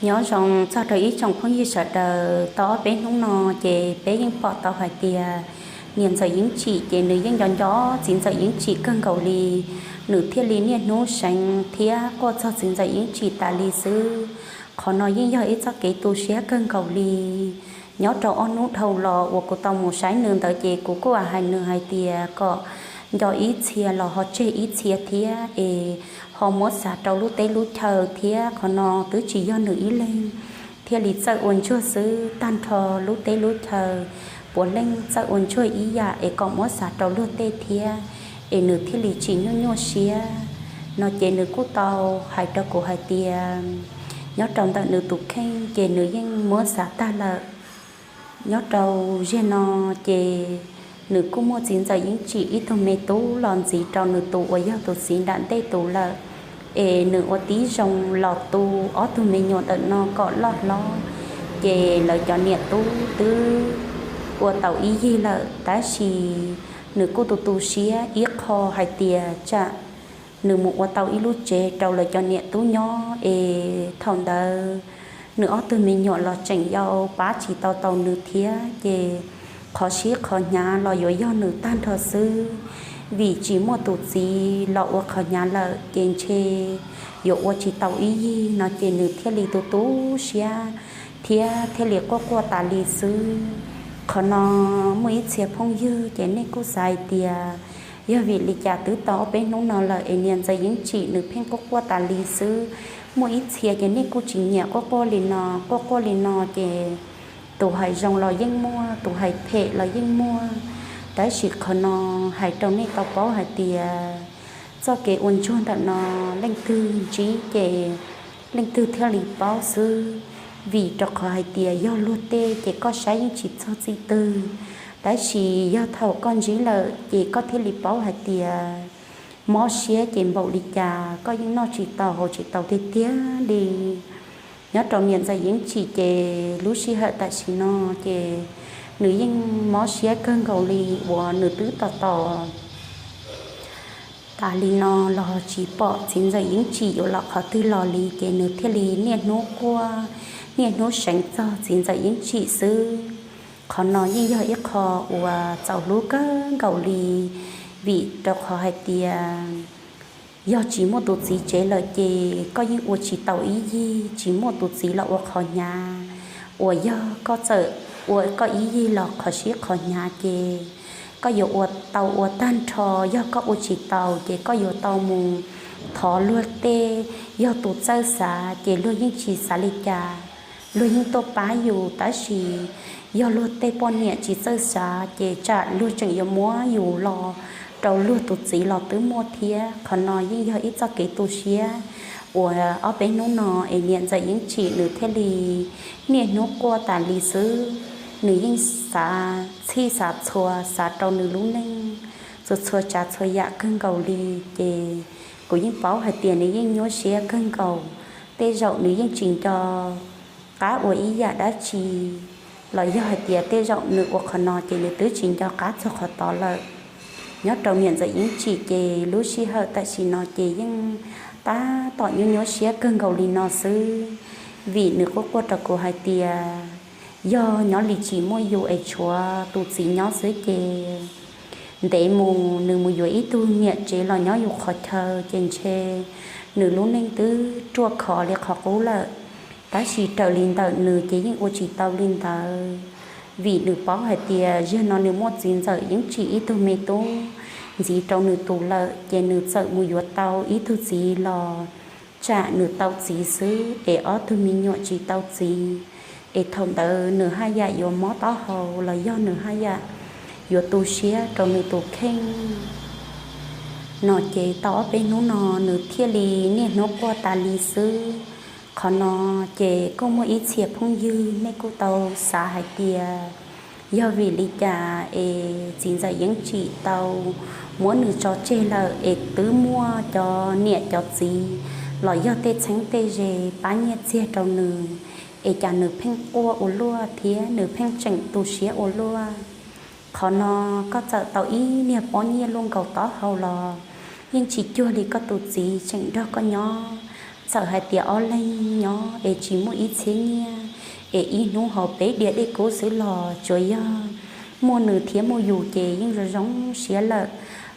Nyob zoo txog rau ib tsoom phooj ywg sawv daws, tau ob peb hnub no ces peb yeej pom tau hais tias niam ntxawm Yeeb Tsim ces nws yeej nco nco txiv ntxawm Yeeb Tsim kawg nkaus li. Nws thiaj li niaj hnub seev thiab quaj txog txiv ntxawm Yeeb Tsim tas li xwb. Qhov no yeej yog ib txoj kev tu siab kawg nkaus li. Nyob rau ob hnub dhau los uas kuv tau mus saib nws ntawd ces kuv kuj hais nws hais tias kom nco ib txhia los ho tseg ib txhia thiab es ho muab xav rau lub teb lub chaw thiab. Qhov no twb tsis yog nws ib leeg thiaj li txawj ua ntsuag xwb, tag nrho lub teb lub chaw puav leej txawj ua ntsuag ib yam es kom muab xav rau luag tej thiab, es nws thiaj li tsis nyuaj nyuaj siab. No ces nws kuj tau hais rau kuv hais tias nyob rau ntawm nws tus kheej ces nws yeej muab xav tag lawm. Nyob rau ziag no ces nws kuj muaj txiv ntxawm Yeeb Tsim ib tug me tub los ntxiv rau nws tus uas yog tus txiv nram ntej tus lawm, es nws ua tib zoo los tu ob tug me nyuam ntawm no kom loj hlob, ces lawv cov niam tub twb ua tau ib yig lawm, tab sis nws kuj tu tu siab ib qho hais tias tsam nws mus ua tau ib lub tsev rau lawv cov niam tub nyob es thaum ntawd nws ob tug me nyuam los tseem yau pab tsis tau tau nws thiab, ces qhov sib qhov hnyav los yuav yog nws tag nrho xwb, vim tsis muaj tus txiv los ua qhov hnyav lawm ces ntshe yuav ua tsis tau ib yig no ces nws thiaj li tu tu siab thiab thiaj li quaj quaj tas li xwb. Qhov no muaj ib txhia phooj ywg ces nej kuj xav hais tias yog vim li cas twb tau ob peb hnub no lawm es niam ntxawm Yeeb Tsim nws pheej quaj quaj tas li xwb. Muaj ib txhia ces nej kuj tsis nyiam quaj quaj li no, quaj quaj li no ces tus hais zoo los yeej muaj, tus hais phem los yeej muaj, tab sis qhov no hais rau nej tau paub hais tias txoj kev ua ntsuag ntawm no leej twg ntsib ces leej twg thiaj li paub xwb, vim rau qhov hais tias yog luag tej ces koj saib yeej tsis txog txij twg, tab sis yog thaum koj ntsib lawm ces koj thiaj li paub hais tias mob siab ces npaum li cas, koj yeej noj tsis tau haus tsis tau tiag tiag li. Nyob rau niam ntxawm Yeeb Tsim ces lub sij hawm tam sim no ces nws yeej mob siab kawg nkaus li uas nws twb tos tos tas li no los tsis pom txiv ntxawm Yeeb Tsim yuav los qhov twg los li, ces nws thiaj li niaj hnub quaj, niaj hnub seev txog txiv ntxawm Yeeb Tsim xwb. Qhov no yeej yog ib qho uas txaus hlub kawg nkaus li, vim rau qhov hais tias yog tsis muaj tus txiv tsev lawm ces koj yeej ua tsis tau ib yig, tsis muaj tus txiv los ua qhov hnyav, uas yog koj txawm ua koj ib yig los qhov sib qhov hnyav ces koj yuav ua tau ua tag nrho, yog koj ua tsis tau ces koj yuav tau mus thov luag tej. Yog tus txawj xav ces luag yeej tsis xav li cas, luag yeej tuaj pab yus, tab sis yog luag tej poj niam tsis txawj xav ces tsam luag tseem yuav muab yus los rau luag tus txiv los twb muaj thiab. Qhov no yeej yog ib txoj kev tu siab uas ob peb hnub no es niam ntxawm Yeeb Tsim nws thiaj li niaj hnub quaj tas li xwb. Nws yeej xav txhij xav txhua, xav rau nws lub neej txhua txhua tsav txhua yam kawg nkaus li, ces kuv yeej paub hais tias nws yeej nyuaj siab kawg nkaus. Tej zaum nws yeej tsis nco qab ua ib yam dab tsi, los yog hais tias tej zaum nws ua qhov no ces nws twb tsis nco qab txog qhov tod lawm. Nyob rau niam ntxawm Yeeb Tsim ces lub sij hawm tam sim no ces yeej tab tom nyuaj nyuaj siab kawg nkaus li no xwb, vim nws quaj quaj rau kuv hais tias yog nyob li tsis muaj yus es tshuav tus txiv nyob xwb ces ntev mus nws mus yuav ib tug niam tsev los nyob yus qhov chaw ces ntshe nws lub neej twb ruaj khov li qhov qub lawm. Tab sis raws li ntawm nws ces yeej ua tsis tau li ntawd, vim nws paub hais tias zaum no nws muaj txiv ntxawm Yeeb Tsim ib tug me tub ntxiv rau nws tus lawm, ces nws txawm mus yuav tau ib tug txiv los tsam nws tau txiv xwb es ob tug me nyuam tsis tau txiv, es thaum ntawd nws haj yam yuav mob taub hau los yog nws haj yam yuav tu siab rau nws tus kheej. No ces tau ob peb hnub no nws thiaj li niaj hnub quaj tas li xwb. Qhov no ces kuj muaj ib txhia phooj ywg nej kuj tau xav hais tias yog vim li cas es txiv ntxawm Yeeb Tsim tau muab nws tso tseg lawm es twb muaj cov niam cov txiv los yog tej txheeb tej ze pab nyiaj txiag rau nws, es cas nws pheej quaj ua luaj thiab nws pheej tseem tu siab ua luaj. Qhov no koj txawm tau ib niag pob nyiaj luaj nkaus taub hau los yeej tsis cuag li koj tus txiv tseem nrog koj nyob, Txawm hais tias ob leeg nyob es tsis muaj ib txhiab nyiaj, es ib hnub hauv peb diav dej kub xwb los tsuas yog muaj nws thiab muaj yus ces yeej zoo zoo siab lawm.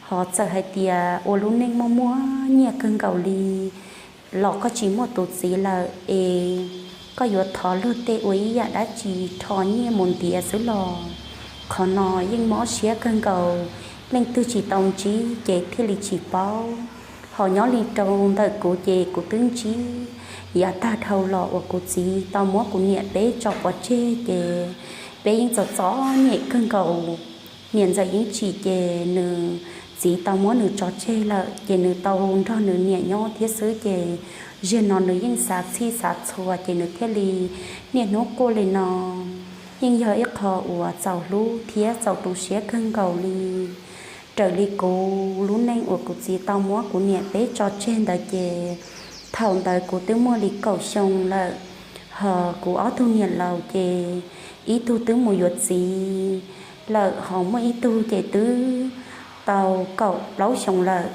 Ho txawm hais tias ua lub neej muaj muaj nyiaj kawg nkaus li los koj tsis muaj tus txiv lawm es koj yuav thov luag tej ua ib yam dab tsi rho nyiaj mus ntiav xwb los qhov no yeej mob siab kawg nkaus. Leej twg tsis tau ntsib ces thiaj li tsis paub. Ho nyob li rau ntawm kuv ces kuv twb ntsib yav tag dhau los uas kuv txiv tau muab kuv niam peb tso pov tseg ces peb yeej txom txom nyem kawg nkaus. Niam ntxawm Yeeb Tsim ces nws txiv tau muab nws tso tseg lawm ces nws tau nrog nws niam nyob thiab xwb ces zaum no nws yeej xav txhij xav txhua ces nws thiaj li niaj hnub quaj li no. Yeej yog ib qho uas txaus hlub thiab txaus tu siab kawg nkaus li. Raws li kuv lub neej uas kuv txiv tau muab kuv niam peb tso tseg ntawd ces thaum ntawd kuv twb muaj li kaum xyoo lawm. Ho kuv ob tug niam laus ces ib tug twb mus yuav txiv lawm, ho muaj ib tug ces twb tau kaum plaub xyoo lawm.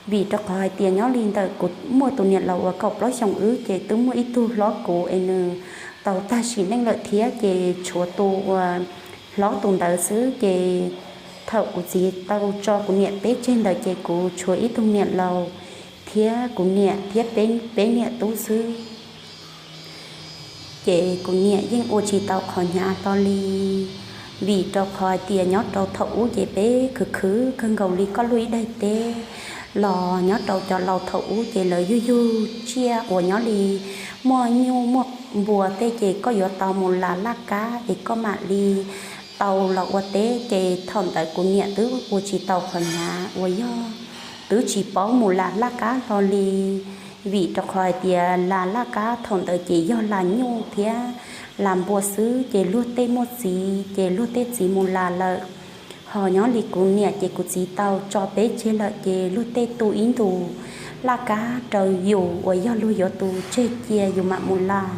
Vim rau qhov hais tias nyob li ntawm kuv muaj tus niam laus uas kaum plaub xyoo wb ces twb muaj ib tug hlob kuv es nws tau tag sim neej lawm thiab ces tshuav tus uas hlob tus ntawd xwb ces thaum kuv txiv tau tso kuv niam peb tseg ntawd ces kuv tshuav ib tug niam laus thiab kuv niam thiab peb niam tub xwb. Ces kuv niam yeej ua tsis tau qhov hnyav hlo li, vim rau qhov hais tias nyob rau thaum ub ces peb khwv khwv kawg nkaus li koj lub ib daim teb los nyob rau cov laus thaum ub ces lawv yug yug tsiaj uas nyob li muaj nyuj muaj npua tej ces koj yuav tau mus las laj kab es koj mam li tau los ua teb ces thaum ntawd kuv niam twb ua tsis tau qhov hnyav uas yog twb tsis paub mus las laj kab hlo li, vim rau qhov hais tias las laj kab thaum ntawd ces yog las nyuj thiab las npua xwb ces luag tej muaj txiv ces luag tej txiv mus las lawm. Ho nyob li kuv niam ces kuv txiv tau tso peb tseg lawm ces luag tej tu ib ntus laj kab rau yus uas yog luag yuav tus tseg cia yus mam mus las.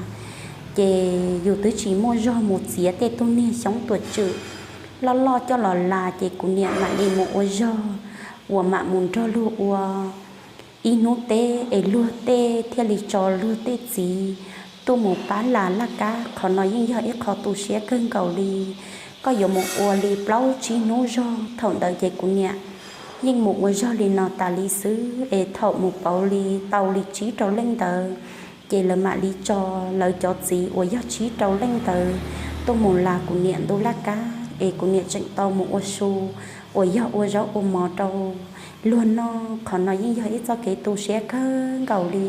Ces yus twb tsis muaj zog mus txiav tej tug niag xyoob tuam tswm loj loj coj los las ces kuv niam mam li mus ua zog uas mam mus nrog luag ua ib hnub teb es luag tej thiaj li tso luag tej txiv tuaj mus pab las laj kab. Qhov no yeej yog ib qho tu siab kawg nkaus li. Koj yuav mus ua li plaub tsib hnub zog, thaum ntawd ces kuv niam yeej mus ua zog li no tas li xwb es thaum mus pauv li tau li tsib rau leej ntawd ces lawv mam li tso lawv cov txiv uas yog tsib rau leej ntawd tuaj mus las kuv niam ntu laj kab es kuv niam tseem tau mus ua su uas yog ua zaub ua mov rau luag noj. Qhov no yeej yog ib txoj kev tu siab kawg nkaus li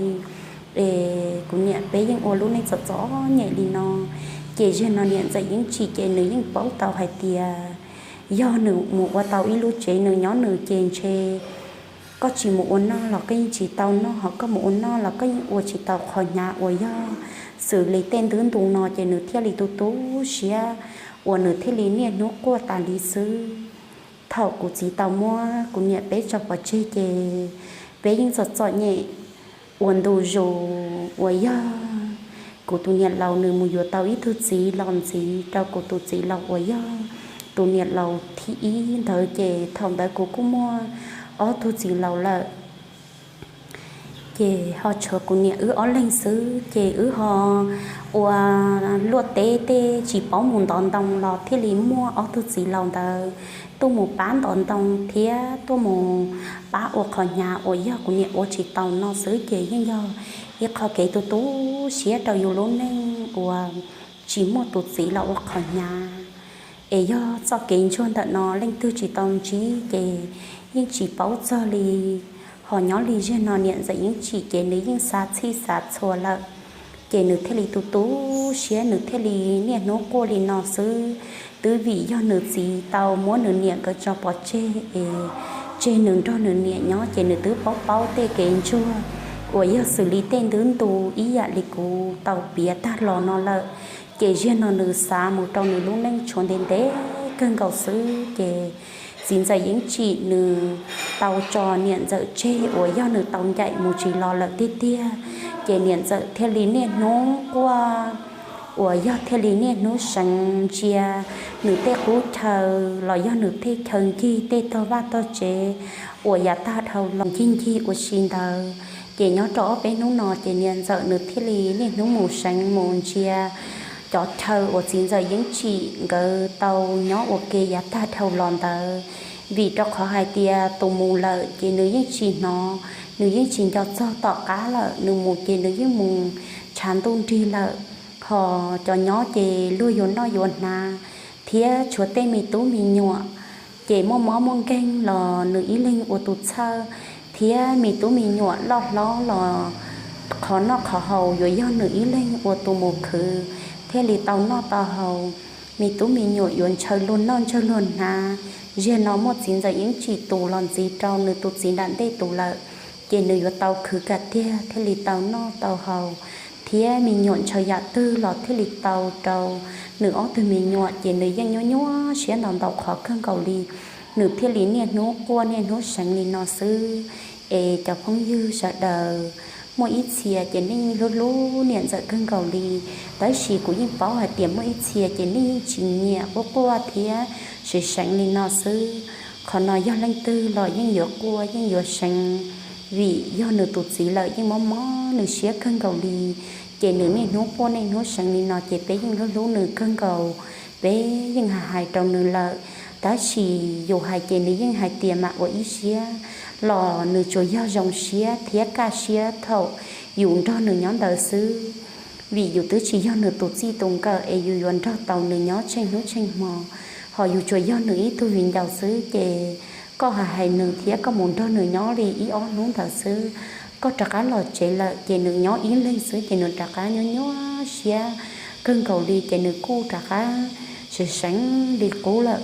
es kuv niam peb yeej ua lub neej txom txom nyem li no. Ces zaum no niam ntxawm Yeeb Tsim ces nws yeej paub tau hais tias yog nws mus ua tau ib lub tsev nws nyob nws ces ntshe koj tsis mus ua noj los koj yeej tsis tau noj, ho koj mus ua noj los koj yeej ua tsis tau qhov hnyav uas yog xws li tej ntu ntu no ces nws thiaj li tu tu siab uas nws thiaj li niaj hnub quaj tas li xwb. Thaum kuv txiv tau muab kuv niam peb tso pov tseg ces peb yeej txom txom nyem ua ntu zus uas yog kuv tus niam laus nws mus yuav tau ib tug txiv los ntxiv rau kuv tus txiv laus uas yog tus niam laus thib ib ntawd ces thaum ntawd kuv kuj muaj ob tug txiv laus lawm. Ces ho tshuav kuv niam wb ob leeg xwb ces wb ho ua luaj teb tej tsis paub mus ntov ntoo los thiaj li muaj ob tug txiv laus ntawd tuaj mus pab ntov ntoo thiab tuaj mus pab ua qhov hnyav uas yog kuv niam ua tsis tau no xwb ces yeej yog ib qho kev tu tu siab rau yus lub neej uas tsis muaj tus txiv los ua qhov hnyav. Es yog txoj kev ntsuag ntawm no leej twg tsis tau ntsib ces yeej tsis paub txog li. Ho nyob li zaum no niam ntxawm Yeeb Tsim ces nws yeej xav txhij xav txhua lawm, ces nws thiaj li tu tu siab, nws thiaj li niaj hnub quaj li no xwb. Twb vim yog nws txiv tau muab nws niam nkawd tso pov tseg es tseg nws nrog nws niam nyob ces nws twb paub paub tej kev ntsuag uas yog xws li tej ntu ntu ib yam li kuv tau piav tag los no lawm. Ces zaum no nws xav mus rau nws lub neej tshuav ntev ntev kawg nkaus xwb ces txiv ntxawm Yeeb Tsim nws tau tso niam ntxawm tseg uas yog nws tau ncaim mus tsis los lawm tiag tiag. Ces niam ntxawm thiaj li niaj hnub quaj uas yog thiaj li niaj hnub seev ntsia nws tej qub chaw los yog nws tej chaw ncig tej tog vaj tog tsev uas yav tag dhau los ncig ncig ua si ntawd. Ces nyob rau ob peb hnub no ces niam ntxawm nws thiaj li niaj hnub mus seev mus ntsia cov chaw uas txiv ntxawm Yeeb Tsim nkawd tau nyob ua ke yav tag dhau los ntawd, vim rau qhov hais tias tus mus lawm ces nws yeej tsis hnov, nws yeej tsis nco txog tom qab lawm, nws mus ces nws yeej mus tshav ntuj nrig lawm. Hos cov nyob ces luag yuav noj yuav hnav, thiab tshuav tej me tub me nyuam ces muaj mob muaj nkeeg los nws ib leeg ua tus txhawj, thiab me tub me nyuam loj hlob los qhov noj qhov haus yuav yog nws ib leeg ua tus mus khwv thiaj li tau noj tau haus. Me tub me nyuam yuav ntshaw luag noj ntshaw luag hnav, ziag no muaj txiv ntxawm Yeeb Tsim tus los ntxiv rau nws tus txiv nram ntej tus lawm, ces nws yuav tau khwv kiag tiag thiaj li tau noj tau haus, thiab me nyuam ntshaw yam twg los thiaj li tau rau nws ob tug me nyuam, ces nws yeej nyuaj nyuaj siab ntau ntau qhov kawg nkaus li, nws thiaj li niaj hnub quaj niaj hnub seev li no xwb. Es cov phooj ywg sawv daws, muaj ib txhia ces nej yeej hlub hlub niam ntxawm kawg nkaus li, tab sis kuv yeej paub hais tias muaj ib txhia ces nej yeej tsis nyiam, quaj quaj thiab seev seev li no xwb. Qhov no yog leej twg los yeej yuav quaj yeej yuav seev, vim yog nws tus txiv lawm yeej mob mob nws siab kawg nkaus li, ces nws niaj hnub quaj niaj hnub seev li no ces peb yeej hlub hlub nws kawg nkaus, peb yeej hais hais rau nws lawm, tab sis yus hais ces nws yeej hais tias mam ua ib siab, los nws tsuas yog zoo siab thiab kaj siab thaum yus nrog nws nyob ntawd xwb. Vim yus twb tsis yog nws tus txij tus nkawm es yus yuav nrog tau nws nyob tsheej hnub tsheej hmo, hos yus tsuas yog nws ib tug viv ncaus xwb, ces koj hais hais nws thiab koj mus nrog nws nyob li ib ob hnub ntawd xwb, koj rov qab los tsev lawm ces nws nyob ib leeg xwb ces nws rov qab nyuaj nyuaj siab kawg nkaus li ces nws kuj rov qab seev seev li qub lawm.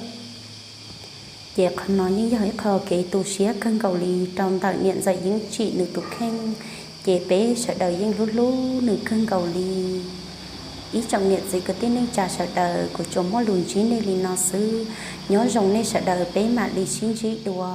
Ces qhov no yeej yog ib qho kev tu siab kawg nkaus li rau ntawm niam ntxawm Yeeb Tsim nws tus kheej, ces peb sawv daws yeej hlub hlub nws kawg nkaus li. Ib tsoom niam txiv kwv tij neej tsa sawv daws, kuv tsuas muaj lus ntsib nej li no xwb, nyob zoo nej sawv daws, peb mam li sib ntsib dua.